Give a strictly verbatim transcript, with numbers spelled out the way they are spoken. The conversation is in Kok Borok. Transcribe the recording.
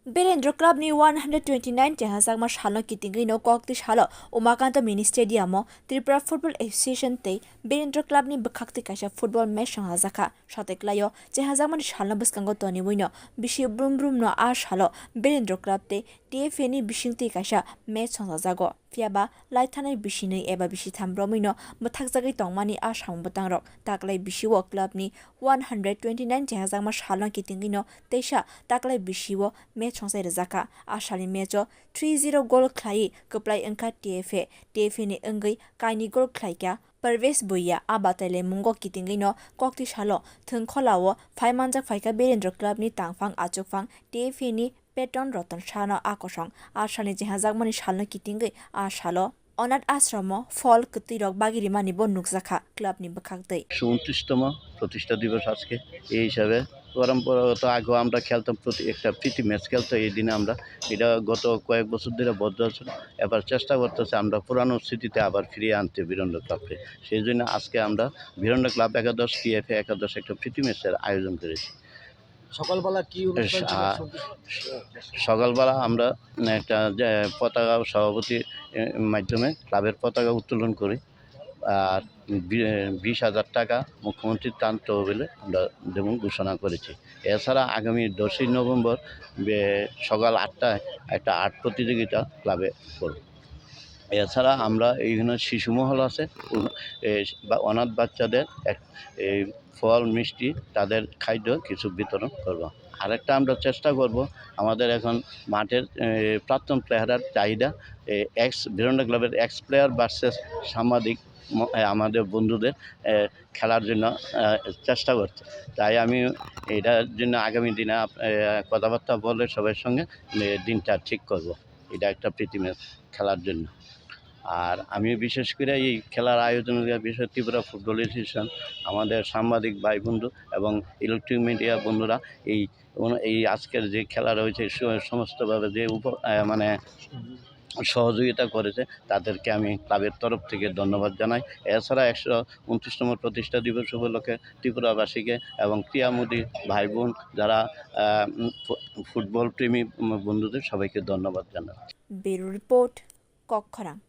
Birendra Club ni one hundred twenty-nine chenghajakma salno kitingwi no kokti salo Umakanta Mini Stadium o Tripura Football Association tei Birendra Club ni bwkhaktwi kaisa football match songhajakha. Soteklaio chenghajakmani salno bwskango toniwi no bisi brum brum no a salo Birendra Club tei T F A ni bisingtwi kaisa match songchajago. Phiyaba laithanai bisinwi eba bisitham romwi no bwthakjagwi tongmani a samung bwtangrok taklai bisio club ni one hundred twenty-nine chenghajakma salno kitingwi no teisa taklai bisio match songsai rwjakha. A salni match o three zero goal khlaiwi kwplai wngkha T F A. T F A ni wngwi kainwi goal khlaikha Parvesh Bhuya. A batai laimungo kitingwi no kokti salo thwngkhola o phai manjak phaikha Birendra Club ni tangphang achukphang T F A ni Peton Roton Shah no a kosong. A salni chenghajakmani salno kitingwi a salo Onath Ashram o phol kwtwi rok bagi rimani bo nukjakha club ni bwkhaktwi. উনত্রিশতম প্রতিষ্ঠা দিবস আজকে। এই হিসাবে পরম্পরাগত আগেও আমরা খেলতাম, প্রতি একটা প্রীতি ম্যাচ খেলতো এই দিনে আমরা। এটা গত কয়েক বছর ধরে বন্ধ ছিল, এবার চেষ্টা করতেছে আমরা পুরানো স্মৃতিতে আবার ফিরিয়ে আনতে বীরেন্দ্র ক্লাবকে। সেই জন্য আজকে আমরা বীরেন্দ্র ক্লাব একাদশ, টিএফএ একাদশ একটা প্রীতি ম্যাচের আয়োজন করেছি। সকালবেলা কি অনুষ্ঠান ছিল? আ, সকালবেলা আমরা একটা যে পতাকা সভাপতির, এ, মাধ্যমে ক্লাবের পতাকা উত্তোলন করি। আর বি-, বিশ হাজার টাকা মুখ্যমন্ত্রীর ত্রাণ তহবিলে আমরা দেবো ঘোষণা করেছি। এছাড়া আগামী দশই নভেম্বর বে-, সকাল আটটায় একটা আর্ট প্রতিযোগিতা ক্লাবে করব। এছাড়া আমরা এইখানে শিশু মহল আছে, উন-, এ, বা অনাথ বাচ্চাদের এক, এই ফল, মিষ্টি, তাদের খাদ্য কিছু বিতরণ করব। আরেকটা আমরা চেষ্টা করব, আমাদের এখন মাঠের, এ, প্রাক্তন প্লেয়ারের চাহিদা, এ, এক্স ভিরন্ডা ক্লাবের এক্স প্লেয়ার ভার্সেস সাংবাদিক ম-, এ, আমাদের বন্ধুদের, এ, খেলার জন্য, এ, চেষ্টা করছে। তাই আমি এটার জন্য আগামী দিনে আপ-, এ, কথাবার্তা বলে সবার সঙ্গে, এ, দিনটা ঠিক করব। এটা একটা প্রীতি ম্যাচ খেলার জন্য। আর আমি বিশেষ করে এই খেলার আয়োজনের বিষয়ে ত্রিপুরা ফুটবল অ্যাসোসিয়েশন, আমাদের সাংবাদিক ভাই বন্ধু এবং ইলেকট্রনিক মিডিয়া বন্ধুরা এই অনু-, এই আজকের যে খেলা রয়েছে, স-, সমস্তভাবে যে উপ-, আহ, মানে সহযোগিতা করেছে, তাদেরকে আমি ক্লাবের তরফ থেকে ধন্যবাদ জানাই। এছাড়া একশো ঊনত্রিশতম প্রতিষ্ঠা দিবস উপলক্ষে ত্রিপুরাবাসীকে এবং ক্রীড়ামোদী ভাই বোন যারা, আহ, উম, ফু-, ফুটবল প্রেমী, উম, বন্ধুদের সবাইকে ধন্যবাদ জানাই। Bureau Report, Kokkhorang.